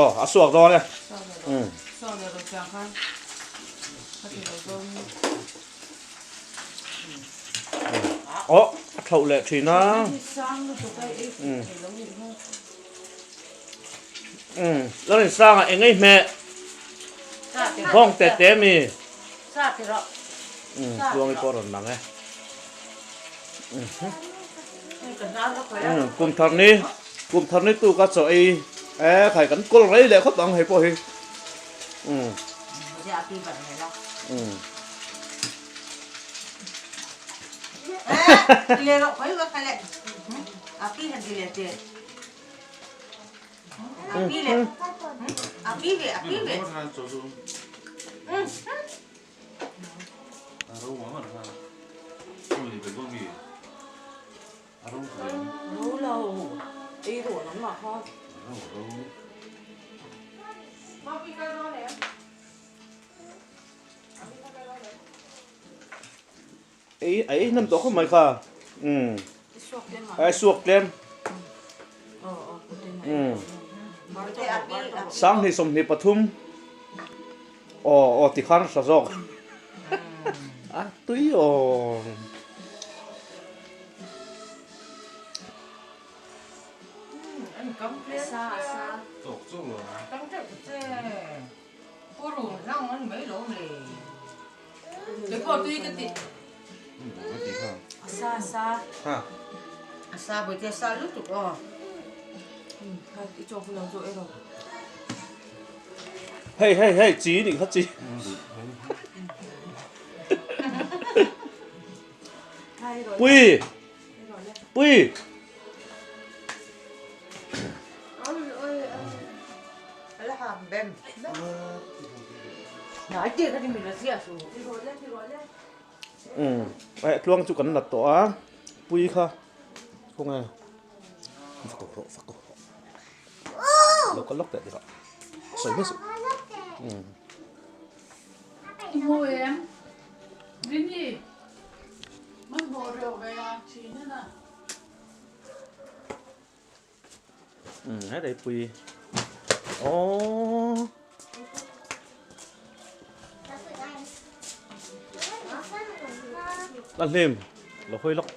Aw a suak dawn e. Suak leh rawh chiang khan ka ti lo dawn. Aw a thloh leh thin a. Sang lutuk a ei thei lo nih hi. Lalin sanga eng ei hmeh. Bawng te te mi. Sa ti rawh. Tluang i pawh rawn lang e. Kum thar ni kum thar ni tu ka chaw ei e khai kan kawl rei leh khawp ang hei pawh hi. Ei a ei hnem tawh khawp mai kha umm a suak tlem umm sanghnih 23 aw aw tikhan hra zawk a tui aw. Hei hei hei chi nih kha chi. Pui pui. Umm eh tluang chu kan la tawh a pui kha khawnge va ko rawh va ko rawh lo kal lawk teh tih kha sawi hmasa umm. Umm helai pui aww. La hlim lo hawi lawk.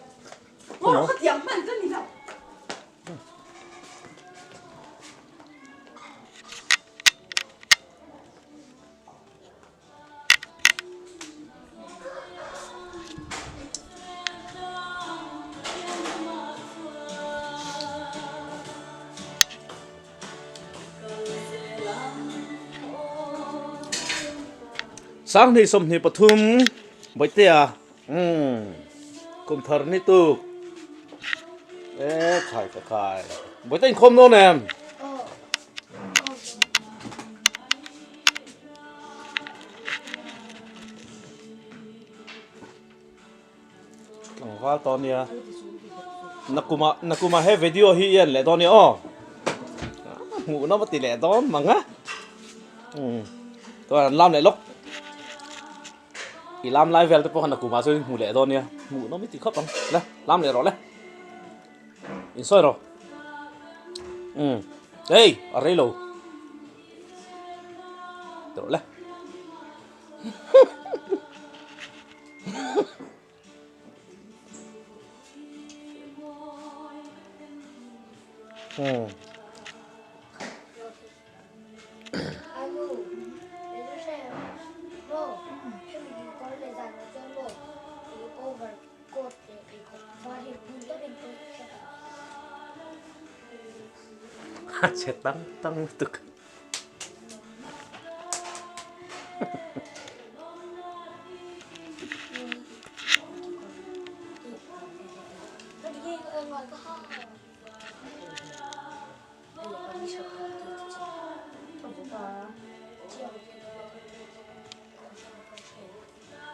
Sanghnih 23 Bawihtea umm kum thar ni tuk e khai ka khai Bawihte inkhawm dawn em? Tlangval tawh ania nakuma nakuma he video hi i en leh dawn nia aw hmuh nawm a ti leh dawn mang a umm chuan an lam leh lawk i lam lai vel te pawh kha nakuma chuan i hmu leh dawn nia hmuh nawm i ti khawp ang le lam leh rawh le insawi rawh umm hei a rei lo. Tawh le. Hmm. A che tang tang lutuk.